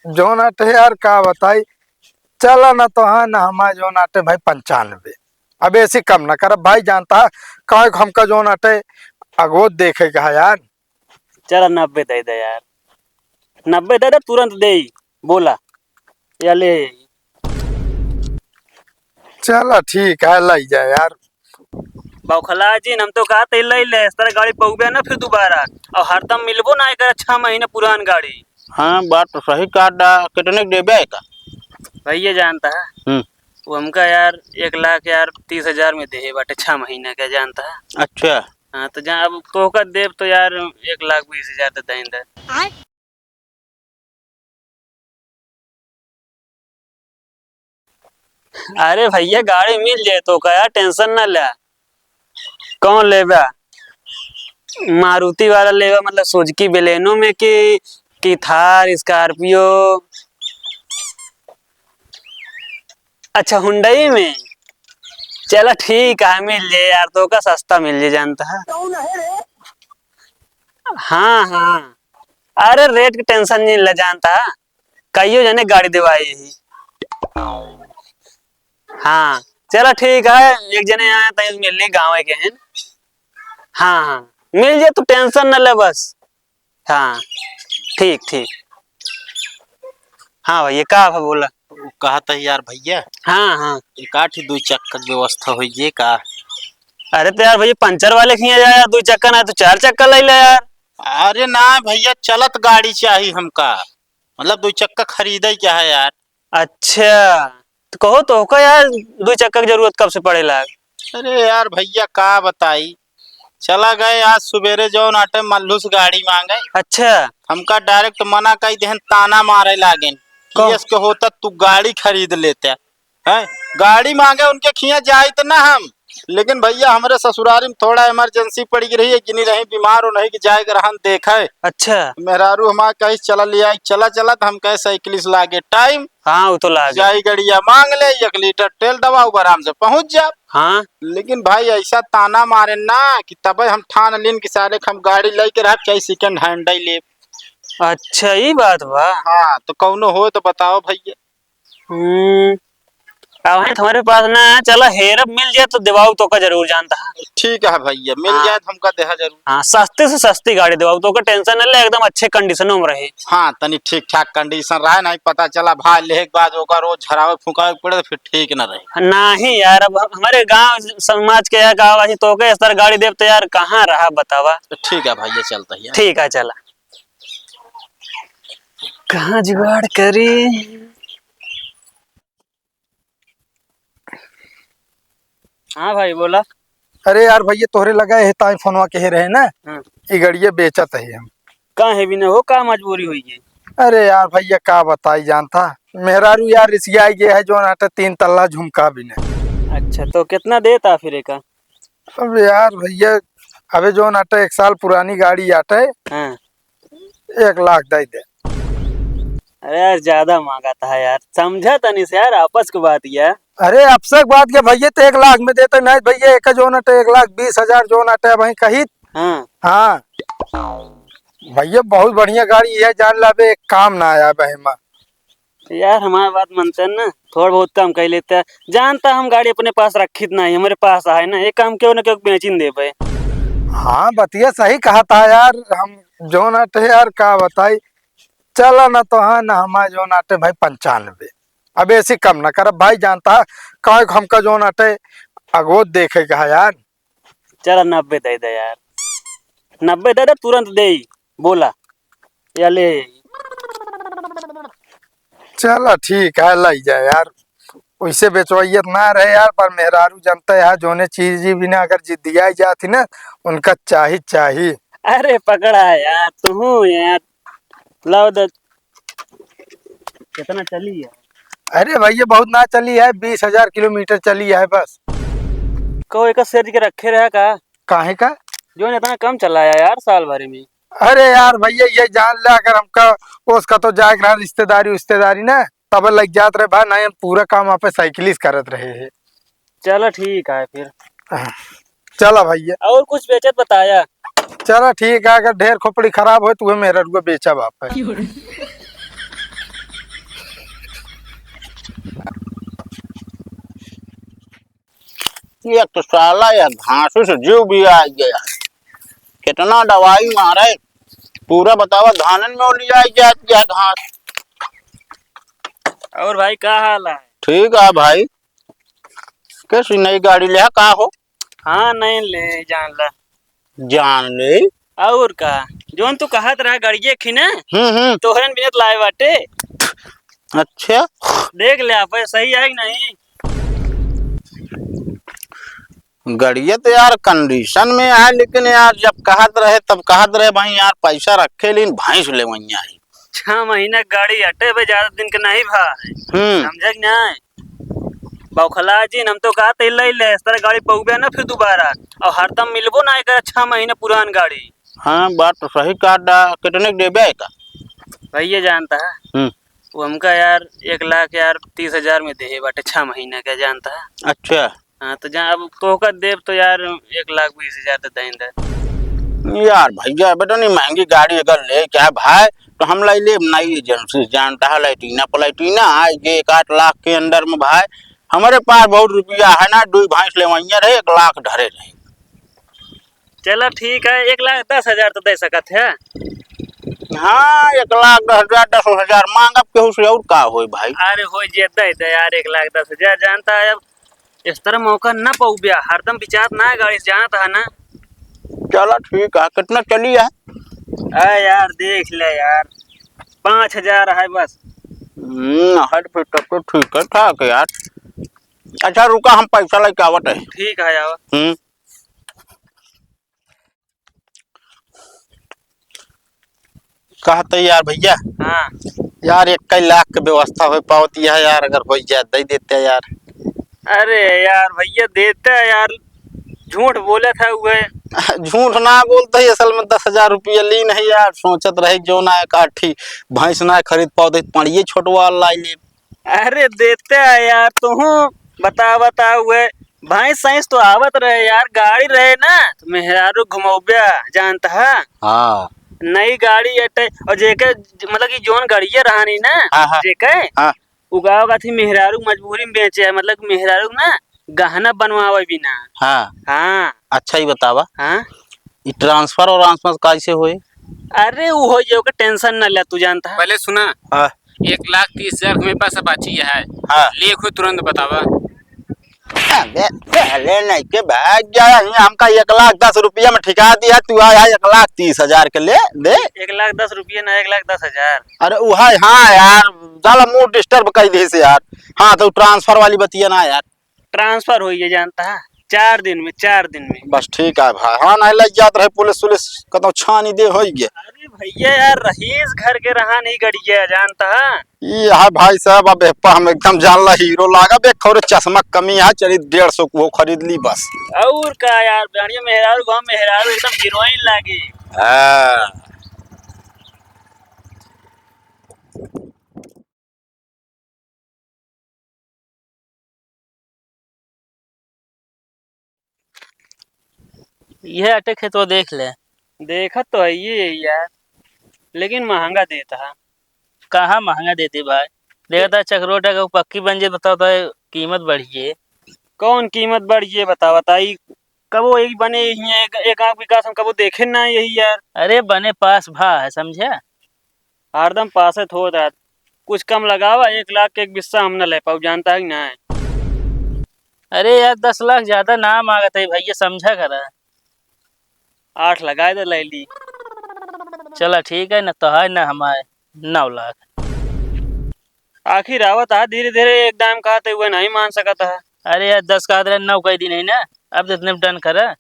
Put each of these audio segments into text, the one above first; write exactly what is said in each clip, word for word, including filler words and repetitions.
जौन अटे यार, का बताई, चला ना तो हाँ ना, हमार जौन अटे भाई पंचानबे। अब ऐसी कम ना करब भाई, जानता है, काहे को हमका जौन अटे अगोद देखे का है यार। चला नब्बे दे दे यार, नब्बे दे दे, तुरंत दे, बोला, या ले। चला ठीक है, लाई जा यार। बौखला जी, हम तो कहा थे ले ले, इस तरह गाड़ी पउबे ना फिर दोबारा, और हरदम मिलबो ना कर, छह महीने पुरान गाड़ी। हाँ, बात तो सही कहा दा, कितने के देबे का? भैया जानता है, हम्म। वो हमका यार एक लाख यार तीस हजार में देहे बाटे, छह महीना का, जानता है। अच्छा। हाँ, तो जा, अब तोहका देब तो यार एक लाख बीस हजार दे दें दे। अरे भैया, गाड़ी मिल जाए तोहका यार, tension ना ले। कौन लेबा? मारुति वाला लेबा, मतलब सुजुकी Baleno में कि, कि Thar, Scorpio? अच्छा, Hyundai में? चला ठीक है, मिल जाए यार, तोहका सस्ता मिल जाए, जानता है। हाँ, हाँ, अरे rate की tension नहीं ले, जानता है, कहियो जने गाड़ी देवाई ही। हाँ, चला ठीक है, एक जने आए तई मिल ली, गाँव के हैं। हाँ, हाँ, मिल जाए, तू tension न ले बस। हाँ, ठीक, ठीक। हाँ भैया, का भा बोला? वो कहा था यार भैया, हाँ, हाँ। एक आठ ही दुई चक्का के व्यवस्था होई जे का? अरे तो यार भैया, पंचर वाले के हियाँ जा यार, दुई चक्का ना तो चार चक्का ले ले यार। अरे ना भैया, चलत गाड़ी चाही हमका, मतलब दुई चक्का खरीदे के है यार। अच्छा, तो कहो तोहका यार, दुई चक्का की जरूरत कब से पड़े लाग? अरे यार भैया, का बताई, चला गए आज सुबेरे जौन अटे मल्लू से गाड़ी मांगे। अच्छा। हमका direct मना कई देहन, ताना मारे लागेन कि कहो। इसके होता तू गाड़ी खरीद लेते। हैं, गाड़ी मांगे उनके खिया जाइत ना हम, लेकिन भैया हमरे ससुरारी में थोड़ा emergency पड़ी रही है, जिनी रही बीमार, उन्हीं के जाए के रहन देखे। अच्छा। मेहरारू हमार कही चला ले आई, चला चला, तो हम कहे साइकिल से लागे time। हाँ, वो तो लागे। जाई गड़िया मांग ले, एक लीटर तेल दबाऊ, आराम से पहुंच जा। हाँ। लेकिन भाई ऐसा ताना मारे ना कि तबे हम ठान लीन कि सारे हम गाड़ी लेके रहब, चाहे second hand ही लेब। अच्छा, ई बात बा। हाँ, तो कौनो हो तो बताओ भैया। हम्म, अब है तुम्हारे पास ना, चला हेरब, मिल जाए तो देवाऊ तोका जरूर, जानता है। ठीक है भैया, मिल हाँ। जाए तो हमका देहा जरूर। हाँ, सस्ते से सस्ती गाड़ी देवाऊ तोका, tension न ले, एकदम अच्छे condition में रहे। हाँ, तनी ठीक ठाक condition रहे, नहीं पता चला भाई लेहे के बाद ओका रोज झरावे फुकावे के पड़े तो फिर ठीक न रहे। नहीं यार, अब हम-, हमारे गांव समाज के यहाँ का वही तोके इस तरह गाड़ी देब तो यार कहाँ रहा बतावा। तो ठीक है भैया, चलता है। ठीक है, चला। कहाँ जुगाड़ करी? हाँ भाई, बोला। अरे यार भैया, तोहरे लगा है ताई फोनवा कहे रहे ना, हाँ। ई गड़िया बेचत है हम। का है बिना हो, का मजबूरी हुई है? अरे यार भैया, का बताई, जानता, मेहरारू यार रिसियाई गए है, जौन अटे तीन तल्ला झुमका बिने। अच्छा, तो कितना देता फिर एका? अब यार भैया, अबे जौन अटे एक साल पुरानी गाड़ी आटे, हाँ। एक लाख दे दे। अरे यार, ज्यादा मांगा था यार, समझा तनी से यार, आपस की बात है। अरे, आपस की बात के भैया, तो एक लाख में देते नहीं भैया, एक जौन अटे एक लाख बीस हजार जौन अटे वहीं कही। हाँ। हाँ। भैया, बहुत बढ़िया गाड़ी है, जान ला बे, एक काम ना आया बे एमा। तो यार, हमार बात मनते हैं ना, थोड़ा बहुत कम कर लेते हैं। जानता हम गाड़ी अपने पास रखित नहीं, हमारे पास आए ना, ये काम क्यों ना क्यों बेचिन दे भाई। हाँ, बतिया सही कहा था यार, हम जौन अटे यार, का बताई, चला ना तो हाँ ना, हमार जौन अटे भाई पंचानबे। अब ऐसी कम ना करब भाई, जानता है, काहे को हमका जौन अटे अगोद देखे का है यार। चला नब्बे दे दे यार, नब्बे दे दे, तुरंत दे, बोला, या ले। चला ठीक है, लाई जा यार। वैसे बेचवाइयत ना रहे यार, पर मेहरारू जनता है, जोने चीज ही बिना अगर जिद्दियाई जाती ना, उनका चाही, चाही। अरे पकड़ा है यार, तू यार, लाओ दे। कितना चली है? अरे भैया, बहुत ना चली है, बीस हजार किलोमीटर चली है बस। को एक सेर के रखे रहा का? काहे का? जो इतना कम चलाया यार साल भर में। अरे यार भैया, ये जान ले, अगर हमका ओस का तो जाए के रहा रिश्तेदारी उश्तेदारी ना, तब लग जात रहे भाई, नहीं हम पूरा काम आप साइकिल से करत रहे हैं। चलो ठीक है फिर। हाँ, चला भैया। और कुछ बेचत बताया? चला ठीक है, अगर ढेर खोपड़ी खराब हो तो वह मेरा रुआ बेचा बाप है। एक तो साला यह घास से जीव भी आ गया है। कितना दवाई मारे, पूरा बतावा, धानन में ओली आ जात क्या घास। और भाई, का हाल है? ठीक है भाई। कैसी नई गाड़ी ले का हो? हाँ, नई ले, जान ला। जान ले? और का, जोन तू कहत रहा गड़िए खिने, हम्म, हम्म। तोहरन बिनत लाए बाटे। अच्छा। देख ले आप, सही है कि नहीं? गड़िया तो यार condition में है, लेकिन यार जब कहत रहे तब कहत रहे भाई यार पैसा रखे, लेकिन भैंस लेवइया है। छह महीना गाड़ी हटे बे, ज्यादा दिन के नहीं भाई। हम्म। समझे कि नहीं? बौखला जी, हम तो कहत ही ले ले, इस तरह गाड़ी पउबे ना फिर दोबारा, और हरदम मिलबो ना करे छह महीना पुरान गाड़ी। हाँ, बात तो सही कहा डा, कितने के देबे का? भैया जानता है, हम्म। वो हमका यार एक लाख यार तीस हजार में देहे बाटे, छह महीना का, जानता है। अच्छा। हाँ, तो जा, अब तोहका देब तो यार एक लाख बीस हजार तो दें दे। यार भैया, अब इतनी महंगी गाड़ी अगर ले क्या भाई, तो हम लाई लेब नई एजेंसी से, जानता है, लैटिना पलैटिना, आए जे एक आध लाख के अंदर में भाई। हमारे पास बहुत रुपया है ना, दुई भैंस लेवइया रहे, एक लाख धरे रहे। चला ठीक है, एक लाख दस हजार तो दे सकत है। हाँ, एक लाख दस हजार, दस हजार मांगब केहू से, और का होई भाई? अरे हो जे, दे दे यार, एक लाख दस हजार, जानता है अब इस तरह मौका ना पउबे, हरदम बिचात ना है गाड़ी से, जानत है ना। चला ठीक है, कितना चली है? अरे यार, देख ले यार, पाँच हजार है बस। हम्म, हट फिर तब तो ठीक है, ठाक है यार। अच्छा रुका, हम पैसा लेके आवत है। ठीक है, आवा। हम्म। कहते यार भैया। हाँ। यार, एक लाख के व्यवस्था हो पावती है यार, अगर हो जाए, दे देते यार। अरे यार भैया, देते यार, झूठ बोले था हुए। झूठ ना बोलते ही, असल में दस हजार रुपया ली नहीं यार, सोचत रहे जो ना एक आठी भैंस ना खरीद पावते, पड़िए छोटवा लाई ले। अरे देते है यार, तुहू बता, बता हुए, भैंस सैंस तो आवत रहे यार, गाड़ी रहे ना, तो मेहरारू घुमौब्या, जानता है? हाँ। नई गाड़ी अटे, और जेके, मतलब कि जोन गाड़िया रहानी ना, हाँ, हाँ। जेके, हाँ। उगाओ का थी मेहरारू मजबूरी में बेचे है, मतलब कि मेहरारू ना गहना बनवावे बिना। हाँ। हाँ। अच्छा ही बतावा। हाँ। ई transfer और transfer कैसे होए? अरे वो हो जे, ओके tension ना ले, तू जानता है। पहले सुना। हाँ। एक लाख तीस हजार मेरे पास बाची है। हाँ। ले खुद तुरंत बतावा। अबे, पहले नहीं के भाग गया, ये हमका एक लाख दस रुपया में ठिका दिया, तू आया एक लाख तीस हजार के ले, दे। एक लाख दस रुपया ना, एक लाख दस हजार। अरे, वो है, हाँ यार, साला mood disturb कर दे से यार। हाँ, तो transfer वाली बतिया ना यार। Transfer होई है, जानता है, चार दिन में, चार दिन में। बस ठीक है भाई, हाँ, नहीं लग जात रहे पुलिस उलिस, कतौ छानी दे होई गे। अरे भैया यार, रईस घर के रहा नहीं गड़िया, जानता है। ई है भाई साहब, अब एप्पा हम एकदम जान ला हीरो लागा, बे खौरे चश्मा कमी है, चली डेढ़ सौ को खरीद ली बस। और का यार, बढ़िया मेहरारू, गाँव मेहरारू एकदम हीरोइन लागी। हाँ। यह अटे खेतवा देख ले। देखत तो है ये यार, लेकिन महंगा देता है। कहाँ महंगा देती भाई? देखता है चकरोटा का पक्की बन जाए, बताओ तो कीमत बढ़िए। कौन कीमत बढ़िए बताओ, बताई? कबो एक बने यही है, एक, एक आँख विकास हम कबो देखे ना यही यार। अरे बने पास भा है, समझे? हरदम पासे थोत रहत। कुछ कम लगावा, एक लाख के एक बिस्सा हम न ले पाऊ, जानता है कि ना? अरे यार, दस लाख ज्यादा ना मांगत है भैया, समझा करा। आठ लगाए दे, ले ली। चला ठीक है, न तो है न हमारे, नौ लाख। आखिर आवत है धीरे धीरे, एक दाम कहते हुए नहीं मान सकत है। अरे यार, दस कहत रहे, नौ कह दी नहीं ना, अब तो इतने में done करा।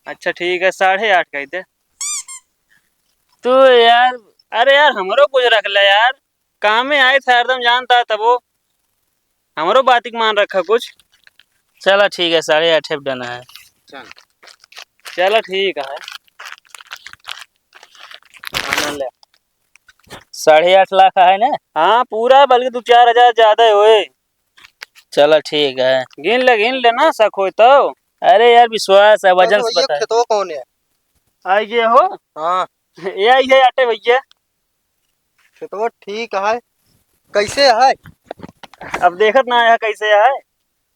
अच्छा ठीक है, साढ़े आठ कह दे। तू यार। अरे यार, हमरो कुछ रख ले यार, काम में आए था हरदम, जानता है तबो। हमरो बात के मान रखा कुछ। चला ठीक है, साढ़े आठ पे done है। चल। चला ठीक है। हाँ, ले। साढ़े आठ लाख है ना? हाँ, पूरा, बल्कि दो चार हजार ज्यादा होए। चला ठीक है। गिन ले, गिन ले ना, शक होए तो। अरे यार, विश्वास है, वजन तो से भैया, बता। खेतवा कौन है? आ गए हो? हाँ। ये आई है अटे भैया। खेतवा ठीक है। कैसे है? अब देखत ना है कैसे है।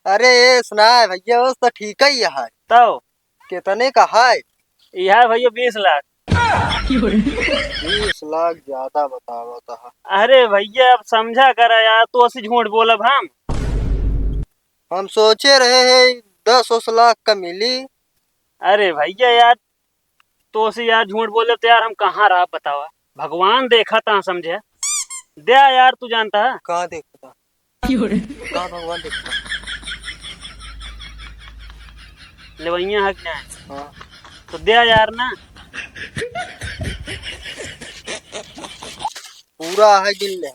अरे, ये सुना है भैया, वो तो ठीक ही है। तो? कितने का है? यह है भैया, बीस लाख। बीस लाख ज्यादा बतावत है। अरे भैया, अब समझा करा यार, तो ऐसी झूठ बोलब हम? हम सोचे रहे हैं दस उस लाख का मिली। अरे भैया यार, तो ऐसी यार झूठ बोले तो यार हम कहाँ रहा बतावा? भगवान देखा था, समझे? द्या यार, तू जानता है? कहाँ देखा था? का भगवान देखता? लेवइया है कि नहीं? हाँ। तो द्या यार ना। पूरा है, गिन ले।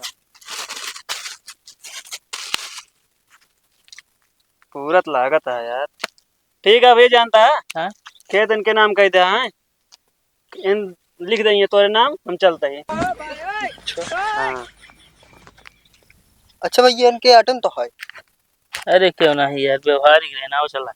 पूरा तो लागत है यार। ठीक है, अब ये जानता है? हाँ? खेत इनके नाम कह दे हैं। इन लिख देंगे तोरे नाम, हम चलते हैं। अच्छा। हाँ। अच्छा भैया, इनके आटम तो है। अरे क्यों नहीं यार, व्यवहारिक रहना हो, चला।